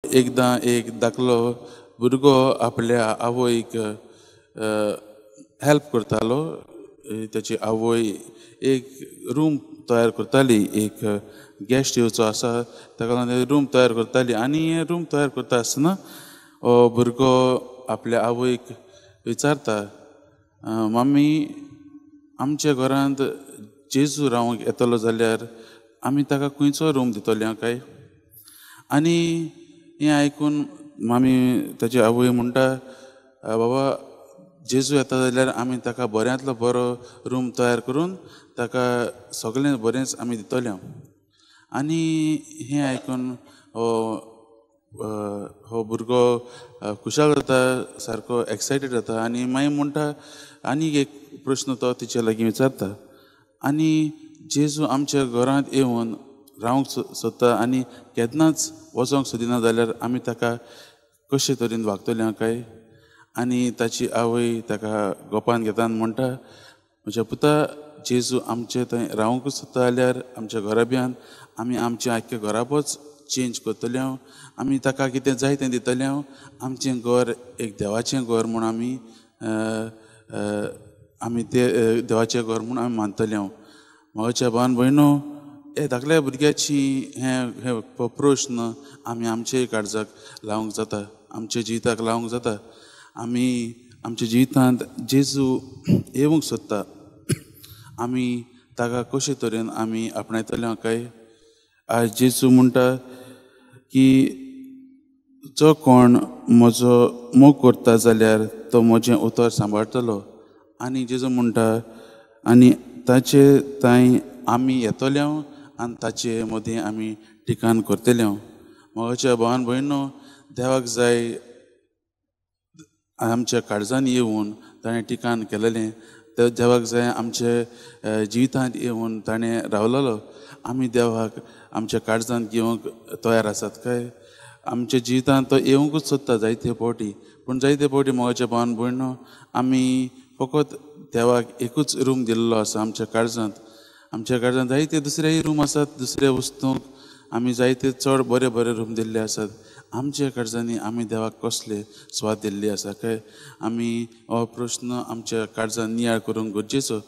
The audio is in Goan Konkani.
एकदां एक धाकलो भुरगो आपल्या आवयक हेल्प करतालो. ताची आवय एक रूम तयार करताली, एक गेस्ट येवचो आसा ताका लागून रूम तयार करताली. आनी रूम तयार करता आसतना हो भुरगो आपल्या आवयक विचारता, मम्मी आमच्या घरांत जेजू रावंक येतलो जाल्यार आमी ताका खंयचो रूम दितले काय? आनी हें आयकून मामी ताची आवय म्हणटा, बाबा जेजू येता जाल्यार आमी ताका बऱ्यांतलो बरो रूम तयार करून ताका सगळें बरेंच आमी दितले. आनी हें आयकून हो हो भुरगो खुशाल जाता, सारको एक्सायटेड जाता. आनी मागीर म्हणटा, आनीक एक प्रश्न तो तिचे लागीं विचारता, आनी जेजू आमच्या घरांत येवन रावंक सोदता आनी केन्नाच वचोंक सोदिना जाल्यार आमी ताका कशे तरेन वागतले काय? आनी ताची आवय ताका गोपान घेता आनी म्हणटा, म्हज्या पुता, जेजू आमचे थंय रावंकूच सोदता जाल्यार आमच्या घराब्यान आमी आमचें आख्खें घराबोच चेंज करतले, आमी ताका कितें जाय तें दितले, आमचें घर एक देवाचें घर म्हूण आमी आमी तें देवाचें घर म्हूण आमी मानतले. म्हज्या भावान भयणो, हे धाकल्या भुरग्याची हे प्रश्न आमी आमचे काळजाक लावंक जाता, आमच्या जिविताक लावंक जाता. आमी आमच्या जिवितांत जेजू येवंक सोदता, आमी ताका कशे तरेन आमी आपणायतले काय? आज जेजू म्हणटा की जो कोण म्हजो मोग करता जाल्यार तो म्हजें उतर सांबाळटलो. आनी जेजू म्हणटा आनी ताचे थंय आमी येतले आनी ताचे मदीं आमी ठिकाण करतले. म्हज्या भावान भयणो, देवाक जाय आमच्या काळजान येवन ताणें ठिकाण केलेलें, तर देवाक जाय आमच्या जिवितांत येवन ताणें रावलेलो. आमी देवाक आमच्या काळजांत घेवंक तयार आसात काय? आमच्या जिवितांत तो येवंकूच सोदता जायते फावटी, पूण जायते फावटी म्हज्या भावान भयणो आमी फकत देवाक एकूच रूम दिल्लो आसा आमच्या काळजांत. आमच्या काळजांत जायते दुसरेय रूम आसात, दुसऱ्या वस्तूंक आमी जायते चड बरे बरे रूम दिल्ले आसात. आमच्या काळजांनी आमी देवाक कसले स्वाद दिल्ले आसा काय? आमी हो प्रश्न आमच्या काळजान नियाळ करूंक गरजेचो.